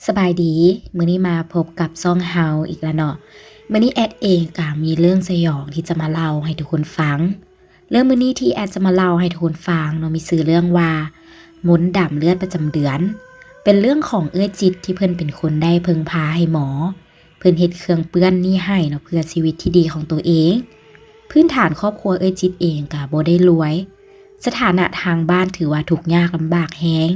ສະບາຍດີ, ມື້ນີ້ມາພົບກັບຊ່ອງເຮົາອີກແລ້ວເນາະ. ມື້ນີ້ແອດເອງກະມີເລື່ອງສະຫຍອງທີ່ຈະມາເລົ່າໃຫ້ທຸກຄົນຟັງ. ເລື່ອງມື້ນີ້ທີ່ແອດຈະມາເລົ່າໃຫ້ທຸກຄົນຟັງເນາະ ມີຊື່ເລື່ອງວ່າ ມົນດຳເລືອດປະຈຳເດືອນ. ເປັນເລື່ອງຂອງເອື້ອຍຈິດທີ່ເພິ່ນເປັນຄົນໄດ້ເພິ່ງພາໃຫ້ໝໍ. ເພິ່ນເຮັດເຄື່ອງເປື້ອນນີ້ໃຫ້ເນາະ ເພື່ອຊີວິດທີ່ດີຂອງໂຕເອງ. ພື້ນຖານຄອບຄົວເອື້ອຍຈິດເອງກະບໍ່ໄດ້ລວຍ. ສະຖານະທາງບ້ານຖືວ່າທຸກຍາກລຳບາກແຮງ.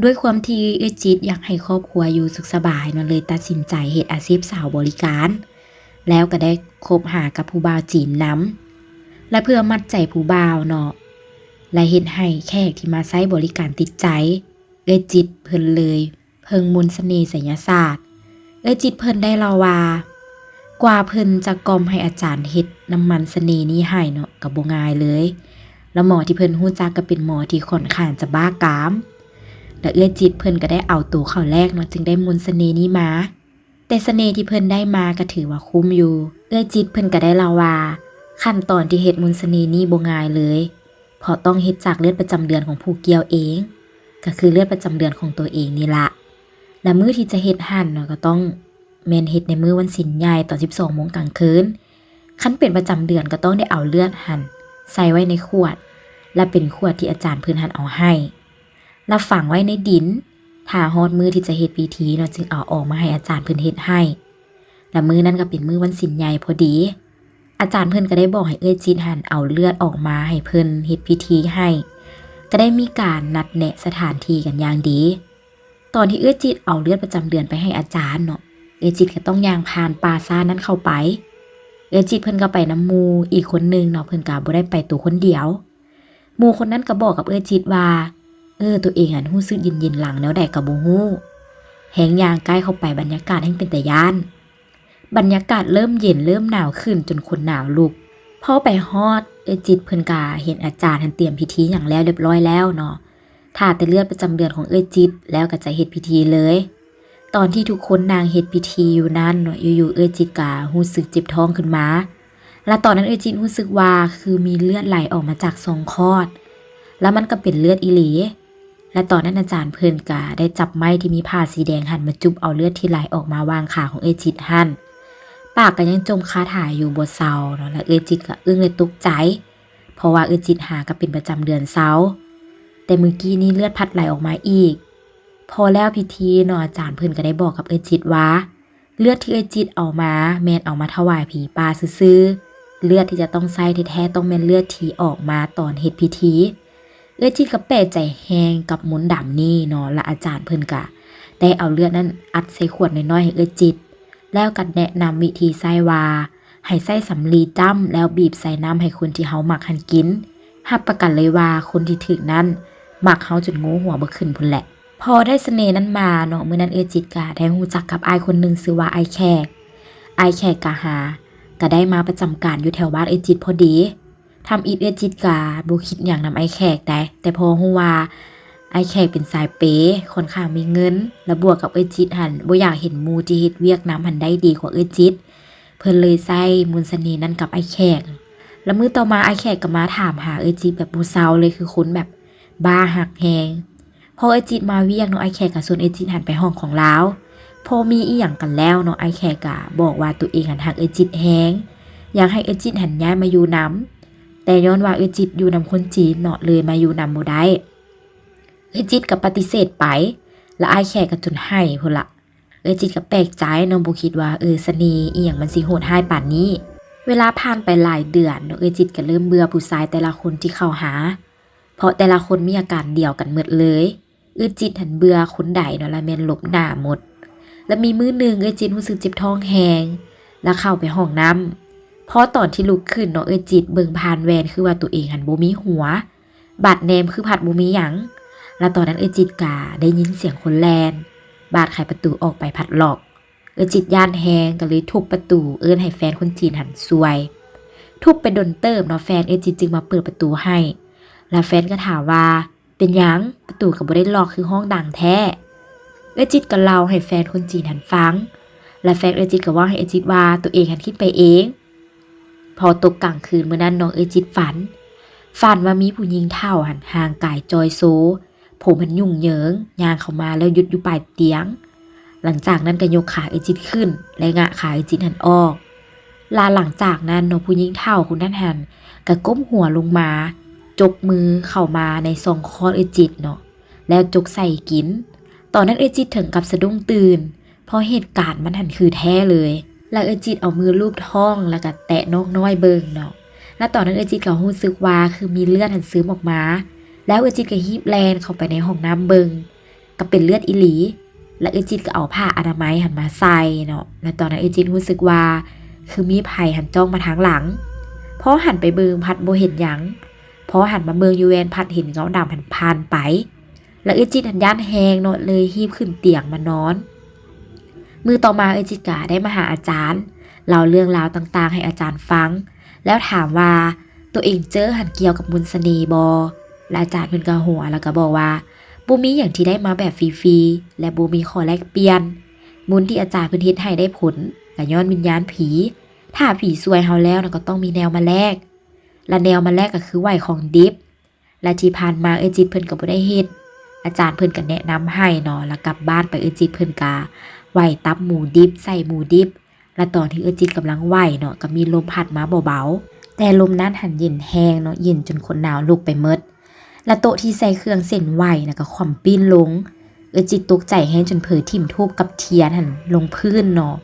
ດ້ວຍຄວາມທີ່ເອື້ອຍຈິດຢາກໃຫ້ຄອບຄົວຢູ່ສຸກສະບາຍເນາະ ເລີຍຕັດສິນໃຈເຮັດອາຊີບສາວບໍລິການ ແລ້ວກໍໄດ້ຄົບຫາກັບຜູ້ບ່າວຈີນນຳ ແລະ ເພື່ອມັດໃຈຜູ້ບ່າວເນາະ ແລະ ເຮັດໃຫ້ແຂກທີ່ມາໃຊ້ບໍລິການຕິດໃຈ. ເອື້ອຍຈິດເພິ່ນເລີຍເພິ່ງມົນສະເໜ່ໄສຍະສາດ. ເອື້ອຍຈິດເພິ່ນໄດ້ເລົ່າວ່າ ກວ່າເພິ່ນຈະກ່ອມໃຫ້ອາຈານເຮັດນ້ຳມັນສະເໜ່ນີ້ໃຫ້ເນາະ ກໍບໍ່ງ່າຍເລີຍ. ແລະ ໝໍທີ່ເພິ່ນຮູ້ຈັກກໍເປັນໝໍທີ່ຂ້ອນຂ້າງຈະບ້າກາມ ແລະ ເອື້ອຍຈິດເພິ່ນກໍໄດ້ເອົາໂຕເຂົ້າແລກເນາະ ຈຶ່ງໄດ້ມົນສະເໜ່ນີ້ມາ. ແຕ່ສະເໜ່ທີ່ເພິ່ນໄດ້ມາກໍຖືວ່າຄຸ້ມຢູ່. ເອື້ອຍຈິດເພິ່ນກໍໄດ້ເລົ່າວ່າ ຂັ້ນຕອນທີ່ເຮັດມົນສະເໜ່ນີ້ບໍ່ງ່າຍເລີຍ ເພາະຕ້ອງເຮັດຈາກເລືອດປະຈຳເດືອນຂອງຜູ້ກ່ຽວເອງ ກໍຄືເລືອດປະຈຳເດືອນຂອງໂຕເອງນີ້ລະ. ແລະ ມື້ທີ່ຈະເຮັດຫັ້ນເນາະ ກໍຕ້ອງແມ່ນເຮັດໃນມື້ວັນສິນໃຫຍ່ຕອນສິບສອງໂມງກາງຄືນ. ຄັນເປັນປະຈຳເດືອນກໍຕ້ອງໄດ້ເອົາເລືອດຫັ້ນໃສ່ໄວ້ໃນຂວດ ແລະ ເປັນຂວດທີ່ອາຈານເພິ່ນຫັ້ນເອົາໃຫ້ ແລະ ຝັງໄວ້ໃນດິນ. ຖ້າຮອດມື້ທີ່ຈະເຮັດພິທີເນາະ ຈຶ່ງເອົາອອກມາໃຫ້ອາຈານເພິ່ນເຮັດໃຫ້. ແລະ ມື້ນັ້ນກໍເປັນມື້ວັນສິນໃຫຍ່ພໍດີ. ອາຈານເພິ່ນກໍໄດ້ບອກໃຫ້ເອື້ອຍຈິດຫັ້ນເອົາເລືອດອອກມາໃຫ້ເພິ່ນເຮັດພິທີໃຫ້. ກໍໄດ້ມີການນັດແນະສະຖານທີ່ກັນຢ່າງດີ. ຕອນທີ່ເອື້ອຍຈິດເອົາເລືອດປະຈຳເດືອນໄປໃຫ້ອາຈານເນາະ, ເອື້ອຍຈິດກໍຕ້ອງຍ່າງຜ່ານປ່າຊ້ານັ້ນເຂົ້າໄປ. ເອື້ອຍຈິດເພິ່ນກໍໄປນຳໝູ່ອີກຄົນໜຶ່ງເນາະ, ເພິ່ນກໍບໍ່ໄດ້ໄປໂຕຄົນດຽວ. ໝູ່ຄົນນັ້ນກໍບອກກັບເອື້ອຍຈິດວ່າ ເອີ ໂຕເອງຫັ້ນຮູ້ສຶກເຢັນໆຫຼັງແນວໃດກໍບໍ່ຮູ້, ແຮ່ງຍ່າງໃກ້ເຂົ້າໄປບັນຍາກາດແຮ່ງເປັນຕາຢ້ານ. ບັນຍາກາດເລີ່ມເຢັນເລີ່ມໜາວຂຶ້ນຈົນຄົນໜາວລຸກ. ພໍໄປຮອດ ເອື້ອຍຈິດເພິ່ນກະເຫັນອາຈານຫັ້ນຕຽມພິທີຫຍັງແລ້ວລຽບລ້ອຍແລ້ວເນາະ, ຖ້າແຕ່ເລືອດປະຈຳເດືອນຂອງເອື້ອຍຈິດ ແລ້ວກະຈະເຮັດພິທີເລີຍ. ຕອນທີ່ທຸກຄົນນັ່ງເຮັດພິທີຢູ່ນັ້ນເນາະ, ຢູ່ໆເອື້ອຍຈິດກະຮູ້ສຶກເຈັບທ້ອງຂຶ້ນມາ. ລະຕອນນັ້ນເອື້ອຍຈິດຮູ້ສຶກວ່າຄືມີເລືອດໄຫຼອອກມາຈາກຊ່ອງຄອດ, ລະມັນກະເປັນເລືອດອີ່ຫຼີ. ແລະຕອນນັ້ນອາຈານເພິ່ນກະໄດ້ຈັບໄມ້ທີ່ມີຜ້າສີແດງຫັ້ນມາຈຸບເອົາເລືອດທີ່ໄຫຼອອກມາຫວ່າງຂາຂອງເອື້ອຍຈິດຫັ້ນ. ປາກກະຍັງຈົ່ມຄາຖາຢູ່ບໍ່ເຊົາເນາະ, ແລະເອື້ອຍຈິດກະອຶ້ງ ແລະຕົກໃຈ, ເພາະວ່າເອື້ອຍຈິດຫາກະເປັນປະຈຳເດືອນເຊົາ, ແຕ່ມື້ກີ້ນີ້ເລືອດພັດໄຫຼອອກມາອີກ. ພໍແລ້ວພິທີເນາະ, ອາຈານເພິ່ນກະໄດ້ບອກກັບເອື້ອຍຈິດວ່າ ເລືອດທີ່ເອື້ອຍຈິດເອົາມາ ແມ່ນເອົາມາຖວາຍຜີປ່າຊື່ໆ, ເລືອດທີ່ຈະຕ້ອງໃຊ້ແທ້ໆ ຕ້ອງແມ່ນເລືອດທີ່ອອກມາຕອນເຮັດພິທີ. ເອື້ອຍຈິດກໍແປກໃຈແຮງກັບມົນດຳນີ້ເນາະ, ລະອາຈານເພິ່ນກະໄດ້ເອົາເລືອດນັ້ນອັດໃສ່ຂວດນ້ອຍໆໃຫ້ເອື້ອຍຈິດ, ແລ້ວກໍແນະນຳວິທີໃຊ້ວ່າ ໃຫ້ໃຊ້ສຳລີຈ້ຳ ແລ້ວບີບໃສ່ນ້ຳໃຫ້ຄົນທີ່ເຮົາມັກຫັ້ນກິນ. ຮັບປະກັນເລີຍວ່າຄົນທີ່ຖືກນັ້ນມັກເຮົາຈົນໂງ່ຫົວບໍ່ຂຶ້ນພຸ້ນແຫຼະ. ພໍໄດ້ສະເໜ່ນັ້ນມາເນາະ, ມື້ນັ້ນເອື້ອຍຈິດກະໄດ້ຮູ້ຈັກກັບອ້າຍຄົນໜຶ່ງຊື່ວ່າອ້າຍແຂກ. ອ້າຍແຂກກະຫາ ກະໄດ້ມາປະຈຳການຢູ່ແຖວບ້ານເອື້ອຍຈິດພໍດີ. ທຳອິດເອື້ອຍຈິດກະບໍ່ຄິດຫຍັງນຳອ້າຍແຂກໃດ, ແຕ່ພໍຮູ້ວ່າອ້າຍແຂກເປັນສາຍເປ, ຂ້ອນຂ້າງມີເງິນ, ລະບວກກັບເອື້ອຍຈິດຫັ້ນບໍ່ຢາກເຫັນໝູ່ທີ່ເຮັດວຽກນຳຫັ້ນໄດ້ດີກວ່າເອື້ອຍຈິດ, ເພິ່ນເລີຍໃຊ້ມົນສະເໜ່ນັ້ນກັບອ້າຍແຂກ. ລະມື້ຕໍ່ມາອ້າຍແຂກກໍມາຖາມຫາເອື້ອຍຈິດແບບບໍ່ເຊົາເລີຍ, ຄືຄົນແບບບ້າຮັກແຮງ. ພໍເອື້ອຍຈິດມາວຽກເນາະ, ອ້າຍແຂກກໍຊວນເອື້ອຍຈິດຫັ້ນໄປຫ້ອງຂອງລາວ. ພໍມີອີ່ຫຍັງກັນແລ້ວເນາະ, ອ້າຍແຂກກໍບອກວ່າໂຕເອງຫັ້ນຮັກເອື້ອຍຈິດແຮງ, ຢາກໃຫ້ເອື້ອຍຈິດຫັ້ນຍ້າຍມາຢູ່ນຳ, ແຕ່ຍ້ອນວ່າເອື້ອຍຈິດຢູ່ນຳຄົນຈີນເນາະ, ເລີຍມາຢູ່ນຳບໍ່ໄດ້. ເອື້ອຍຈິດກໍປະຕິເສດໄປ, ລະອ້າຍແຂກກໍຈົນໄຫ້ພຸ້ນລະ. ເອື້ອຍຈິດກໍແປກໃຈເນາະ, ບໍ່ຄິດວ່າ ເອີ ສະເໜ່ອີ່ຫຍັງມັນຊິໂຫດຮ້າຍປານນີ້. ເວລາຜ່ານໄປຫຼາຍເດືອນເນາະ, ເອື້ອຍຈິດກໍເລີ່ມເບື່ອຜູ້ຊາຍແຕ່ລະຄົນທີ່ເຂົ້າຫາ, ເພາະແຕ່ລະຄົນມີອາການດຽວກັນໝົດເລີຍ. ເອື້ອຍຈິດຫັ້ນເບື່ອຄົນໃດເນາະ ລະແມ່ນຫຼົບໜ້າໝົດ. ລະມີມື້ໜຶ່ງເອື້ອຍຈິດຮູ້ສຶກເຈັບທ້ອງແຮງ ລະເຂົ້າໄປຫ້ອງນ້ຳ. ພໍຕອນທີ່ລຸກຂຶ້ນເນາະ, ເອື້ອຍຈິດເບິ່ງຜ່ານແວ່ນຄືວ່າໂຕເອງຫັ້ນບໍ່ມີຫົວ, ບາດແນມຄືພັດບໍ່ມີຫຍັງ. ລະຕອນນັ້ນເອື້ອຍຈິດກະໄດ້ຍິນສຽງຄົນແລ່ນ, ບາດໄຂປະຕູອອກໄປພັດລັອກ. ເອື້ອຍຈິດຢ້ານແຮງ ກໍເລີຍທຸບປະຕູເອີ້ນໃຫ້ແຟນຄົນຈີນຫັ້ນຊ່ວຍ. ທຸບໄປດົນເຕີບເນາະ, ແຟນເອື້ອຍຈິດຈຶ່ງມາເປີດປະຕູໃຫ້. ລະແຟນກໍຖາມວ່າ ເປັນຫຍັງປະຕູກໍບໍ່ໄດ້ລັອກ ຄືຮ້ອງດັງແທ້? ເອື້ອຍຈິດກໍເລົ່າໃຫ້ແຟນຄົນຈີນຫັ້ນຟັງ, ແລະແຟນເອື້ອຍຈິດກໍເວົ້າໃຫ້ເອື້ອຍຈິດວ່າ ໂຕເອງຫັ້ນຄິດໄປເອງ. ພໍຕົກກາງຄືນມື້ນັ້ນເນາະ, ເອື້ອຍຈິດຝັນ, ຝັນວ່າມີຜູ້ຍິງເຖົ້າຫັ້ນ ຮ່າງກາຍຈ່ອຍໂຊ, ຜົມຫັ້ນຫຍຸ້ງເຫຍິງ, ຍ່າງເຂົ້າມາແລ້ວຢຸດຢູ່ປາຍຕຽງ. ຫຼັງຈາກນັ້ນກໍຍົກຂາເອື້ອຍຈິດຂຶ້ນ ແລະ ງະຂາເອື້ອຍຈິດຫັ້ນອອກ. ລະຫຼັງຈາກນັ້ນເນາະ ຜູ້ຍິງເຖົ້າຄົນນັ້ນຫັ້ນກໍກົ້ມຫົວລົງມາ ຈົກມືເຂົ້າມາໃນຊ່ອງຄອດເອື້ອຍຈິດເນາະ ແລ້ວຈົກໃສ່ກິນ. ຕອນນັ້ນເອື້ອຍຈິດເຖິງກັບສະດຸ້ງຕື່ນ ເພາະເຫດການມັນຫັ້ນຄືແທ້ເລີຍ. ແລ້ວເອື້ອຍຈິດເອົາມືລູບທ້ອງ ແລ້ວກໍແຕະນອກນ້ອຍເບິ່ງເນາະ. ແລ້ວຕອນນັ້ນເອື້ອຍຈິດກໍຮູ້ສຶກວ່າຄືມີເລືອດຫັ້ນຊຶມອອກມາ. ແລ້ວເອື້ອຍຈິດກໍຮີບແລ່ນເຂົ້າໄປໃນຫ້ອງນ້ຳເບິ່ງ ກໍເປັນເລືອດອີ່ຫຼີ. ແລ້ວເອື້ອຍຈິດກໍເອົາຜ້າອະນາໄມຫັ້ນມາໃສ່ເນາະ. ແລ້ວຕອນນັ້ນເອື້ອຍຈິດຮູ້ສຶກວ່າຄືມີໃຜຫັ້ນຈ້ອງມາທາງຫຼັງ. ພໍຫັນໄປເບິ່ງພັດບໍ່ເຫັນຫຍັງ. ພໍຫັນມາເບິ່ງຢູ່ແວ່ນພັດເຫັນເງົາດຳຫັ້ນຜ່ານໄປ. ແລ້ວເອື້ອຍຈິດຫັ້ນຢ້ານແຮງເນາະ ເລີຍຮີບຂຶ້ນຕຽງມານອນ. ມື້ຕໍ່ມາເອື້ອຍຈິດກະໄດ້ມາຫາອາຈານ ເລົ່າເລື່ອງລາວຕ່າງໆໃຫ້ອາຈານຟັງ ແລ້ວຖາມວ່າໂຕເອງເຈີຫັ້ນກ່ຽວກັບມົນສະເໜ່ບໍ່? ແລະອາຈານເພິ່ນກໍຫົວ ແລ້ວກໍບອກວ່າບໍ່ມີຫຍັງທີ່ໄດ້ມາແບບຟຣີໆ ແລະບໍ່ມີຂໍ້ແລກປ່ຽນ. ບຸນທີ່ອາຈານເພິ່ນເຮັດໃຫ້ໄດ້ຜົນ ກໍຍ້ອນວິນຍານຜີ. ຖ້າຜີຊ່ວຍເຮົາແລ້ວນະ ກໍຕ້ອງມີແນວມາແລກ ແລະແນວມາແລກກໍຄືໄຫວ້ຂອງດິບ. ແລະທີ່ຜ່ານມາເອື້ອຍຈິດເພິ່ນກໍບໍ່ໄດ້ເຮັດ ອາຈານເພິ່ນກໍແນະນຳໃຫ້ເນາະ. ແລ້ວກັບບ້ານໄປເອື້ອຍຈິດເພິ່ນກໍໄຫວ້ຕັບໝູດິບ ໄສ້ໝູດິບ. ແລະຕອນທີ່ເອື້ອຍຈິດກຳລັງໄຫວ້ເນາະ ກໍມີລົມພັດມາເບົາໆ ແຕ່ລົມນັ້ນຫັ້ນເຢັນແຮງເນາະ ເຢັນຈົນຄົນໜາວລຸກໄປໝົດ. ແລະໂຕະທີ່ໃສ່ເຄື່ອງເສັ້ນໄຫວ້ນະ ກໍຂວ້ຳປີ້ນລົງ. ເອື້ອຍຈິດຕົກໃຈແຮງຈົນເຜີຖິ້ມທູບກັບທຽນຫັ້ນລົງພື້ນເນາະ.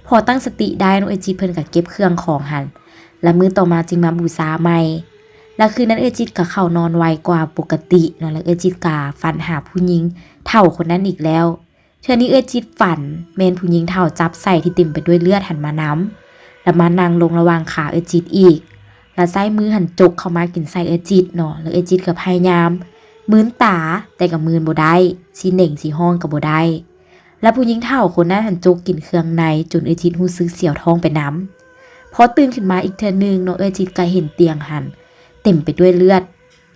ພໍຕັ້ງສະຕິໄດ້ເນາະ ເອື້ອຍຈິດເພິ່ນກໍເກັບເຄື່ອງຂອງຫັ້ນ ແລະມື້ຕໍ່ມາຈຶ່ງມາບູຊາໃໝ່. ແລະຄືນນັ້ນເອື້ອຍຈິດກໍເຂົ້ານອນໄວກວ່າປົກກະຕິເນາະ. ແລະເອື້ອຍຈິດກໍຝັນຫາຜູ້ຍິງເຖົ້າຄົນນັ້ນອີກແລ້ວ. ເທື່ອນີ້ເອື້ອຍຈິດຝັນແມ່ນຜູ້ຍິງເຖົ້າຈັບໄສ້ທີ່ເຕັມໄປດ້ວຍເລືອດຫັ້ນມານຳ ແລະມານັ່ງລົງລະຫວ່າງຂາເອື້ອຍຈິດອີກ ແລະໃຊ້ມືຫັ້ນຈົກເຂົ້າມາກິນໄສ້ເອື້ອຍຈິດເນາະ. ແລະເອື້ອຍຈິດກໍພະຍາຍາມມືນຕາ ແຕ່ກໍມືນບໍ່ໄດ້ ຊິເໜັງຊິຮ້ອງກໍບໍ່ໄດ້. ແລະຜູ້ຍິງເຖົ້າຄົນນັ້ນຫັ້ນຈົກກິນເຄື່ອງໃນ ຈົນເອື້ອຍຈິດຮູ້ສຶກສຽວທ້ອງໄປນຳ. ພໍຕື່ນຂຶ້ນມາອີກເທື່ອໜຶ່ງເນາະ ເອື້ອຍຈິດກໍເຫັນຕຽງຫັ້ນເຕັມໄປດ້ວຍເລືອດ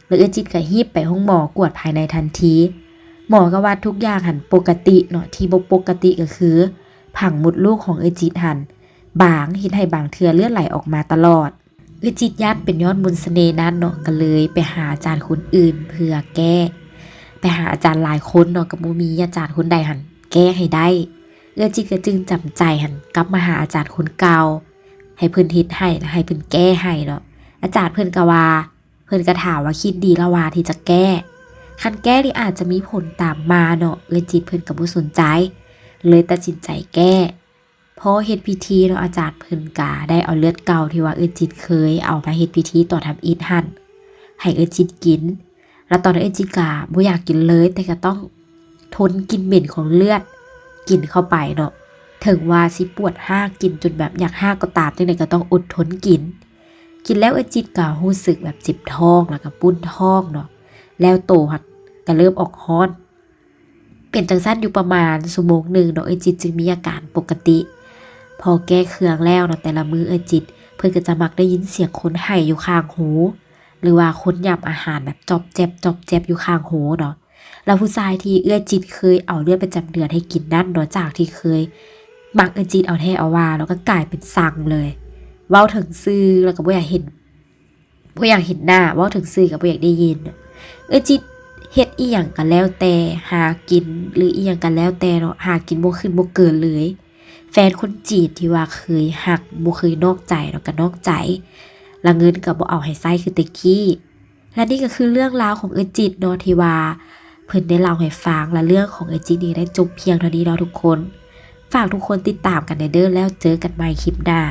ແລະເອື້ອຍຈິດກໍຮີບໄປໂຮງໝໍກວດພາຍໃນທັນທີ. ໝໍກໍວ່າທຸກຢ່າງຫັ້ນປົກກະຕິເນາະ ທີ່ບໍ່ປົກກະຕິກໍຄືຜັງມົດລູກຂອງເອື້ອຍຈິດຫັ້ນບາງ ເຮັດໃຫ້ບາງເທື່ອເລືອດໄຫຼອອກມາຕະຫຼອດ. ເອື້ອຍຈິດຢ້ານເປັນຍ້ອນມົນສະເໜ່ນັ້ນເນາະ ກໍເລີຍໄປຫາອາຈານຄົນອື່ນເພື່ອແກ້. ໄປຫາອາຈານຫຼາຍຄົນເນາະ ກໍບໍ່ມີອາຈານຄົນໃດຫັ້ນແກ້ໃຫ້ໄດ້. ເອື້ອຍຈິດກໍຈຶ່ງຈຳໃຈຫັ້ນກັບມາຫາອາຈານຄົນເກົ່າ ໃຫ້ເພິ່ນເຮັດໃຫ້ ແລະໃຫ້ເພິ່ນແກ້ໃຫ້ເນາະ. ອາຈານເພິ່ນກໍວ່າ ເພິ່ນກໍຖາມວ່າຄິດດີແລ້ວວ່າທີ່ຈະແກ້? ຄັນແກ້ນີ້ອາດຈະມີຜົນຕາມມາເນາະ. ເອື້ອຍຈິດເພິ່ນກໍບໍ່ສົນໃຈ ເລີຍຕັດສິນໃຈແກ້. ພໍເຮັດພິທີເນາະ ອາຈານເພິ່ນກະໄດ້ເອົາເລືອດເກົ່າທີ່ວ່າເອື້ອຍຈິດເຄີຍເອົາມາເຮັດພິທີຕອນທຳອິດຫັ້ນໃຫ້ເອື້ອຍຈິດກິນ. ແລ້ວຕອນນັ້ນເອື້ອຍຈິດກະບໍ່ຢາກກິນເລີຍ ແຕ່ກະຕ້ອງທົນກິ່ນເໝັນຂອງເລືອດກິນເຂົ້າໄປເນາະ. ເຖິງວ່າຊິປວດຮາກ ກິນຈົນແບບຢາກຮາກກໍຕາມ ຈັ່ງໃດກໍຕ້ອງອົດທົນກິນ. ກິນແລ້ວເອື້ອຍຈິດກະຮູ້ສຶກແບບເຈັບທ້ອງ ແລ້ວກະປຸ້ນທ້ອງເນາະ ແລ້ວໂຕຫັ້ນກະເລີ່ມອອກຮ້ອນ. ເປັນຈັ່ງຊັ້ນຢູ່ປະມານຊົ່ວໂມງໜຶ່ງເນາະ ເອື້ອຍຈິດຈຶ່ງມີອາການປົກກະຕິ. ພໍແກ້ເຄື່ອງແລ້ວເນາະ ແຕ່ລະມື້ເອື້ອຍຈິດເພິ່ນກໍຈະມັກໄດ້ຍິນສຽງຄົນໄຫ້ຢູ່ຂ້າງຫູ ຫຼືວ່າຄົນຫຍ້ຳອາຫານແບບຈອບແຈບ ຈອບແຈບຢູ່ຂ້າງຫູເນາະ. ແລ້ວຜູ້ຊາຍທີ່ເອື້ອຍຈິດເຄີຍເອົາເລືອດປະຈຳເດືອນໃຫ້ກິນນັ້ນເນາະ ຈາກທີ່ເຄີຍມັກເອື້ອຍຈິດເອົາແທ້ເອົາວ່າເນາະ ກໍກາຍເປັນຊັງເລີຍ. ເວົ້າເຖິງຊື່ແລ້ວກໍບໍ່ຢາກເຫັນ ບໍ່ຢາກເຫັນໜ້າ ເວົ້າເຖິງຊື່ກໍບໍ່ຢາກໄດ້ຍິນ. ເອື້ອຍຈິດເຮັດອີ່ຫຍັງກໍແລ້ວແຕ່ ຫາກິນ ຫຼືອີ່ຫຍັງກໍແລ້ວແຕ່ເນາະ ຫາກິນບໍ່ຂຶ້ນບໍ່ເກີນເລີຍ. ແຟນຄົນຈີນທີ່ວ່າເຄີຍຮັກ ບໍ່ເຄີຍນອກໃຈເນາະ ກໍນອກໃຈ ແລະເງິນກໍບໍ່ເອົາໃຫ້ໃຊ້ຄືແຕ່ກີ້. ແລະນີ້ກໍຄືເລື່ອງລາວຂອງເອື້ອຍຈິດເນາະ ທີ່ວ່າເພິ່ນໄດ້ເລົ່າໃຫ້ຟັງ. ແລະເລື່ອງຂອງເອື້ອຍຈິດນີ້ໄດ້ຈົບພຽງເທົ່ານີ້ເນາະທຸກຄົນ. ຝາກທຸກຄົນຕິດຕາມກັນແດ່ເດີ ແລ້ວເຈີກັນໃໝ່ຄລິບໜ້າ.